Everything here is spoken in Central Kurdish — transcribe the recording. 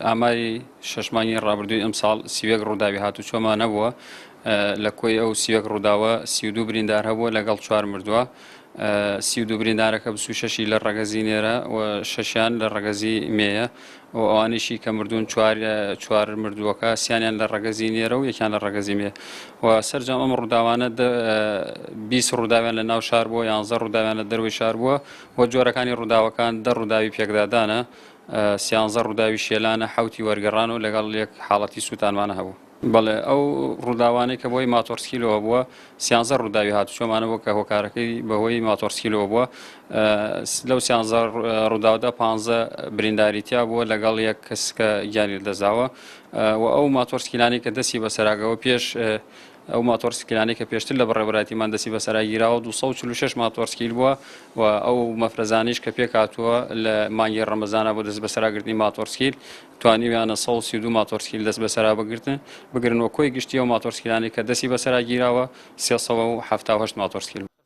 ئاماری شەش مانگی ڕابردووی ئەمساڵ 31 ڕووداوی هاتوچۆمان نەبووە. لە کۆی ئەو 31 ڕووداوە 32 بریندار هەبووە لەگەڵ چوار مردووە. 32 بریندارەکە 26ی لە ڕەگەزی نێرە و شەشیان لە ڕەگەزی مێیە و ئەوانیشی کە مردوون چوار چوار مردووەکە سیانیان لە ڕەگەزی نێرە و یەکیان لە ڕەگەزی مێ و سەرجەم ئەم ڕووداوانە 20 ڕووداویان لە ناو شار بووە، 11 ڕووداویان لە دەروەی شار بووە و جۆرەکانی ڕووداوەکان 10 ڕووداوی پێکدادانە، 13 ڕووداوی شێلانە، حەوتی وەرگەڕان و لەگەڵ یەک حاڵەتی سووتانمانە هەبوو. بەڵێ ئەو ڕووداوانەی کە بەهۆی ماتۆڕسکیلەوە بووە، 13 ڕووداوی هاتوچۆمانە بووە کە هۆکارەکەی بەهۆی ماتۆڕسکیلەوە بووە. لەو 13 ڕووداودا 15 برینداری تیا بووە لەگەڵ یەک کەس کە گیانی لەدەستداوە و ئەو ماتۆڕسکیلانەی کە دەستی بەسەراگەوە پێش ئەو ماتۆڕسکیلانەی کە پێشتر لە بەڕێوەبەرایەتیمان دەستی بەسەرا گیراوە 246 ماتۆڕسکیل بووە و ئەو مەفرەزانەیش کە پێکهاتووە لە مانگی ڕەمەزانا بۆ دەست بەسەراگرتنی ماتۆڕسکیل توانیویانە 132 ماتۆڕسکیل دەست بەسەرا بگرتن بگرن و کۆی گشتی ئەو ماتۆڕسکیلانەی کە دەستی بەسەرا گیراوە 378 ماتۆڕسکیل.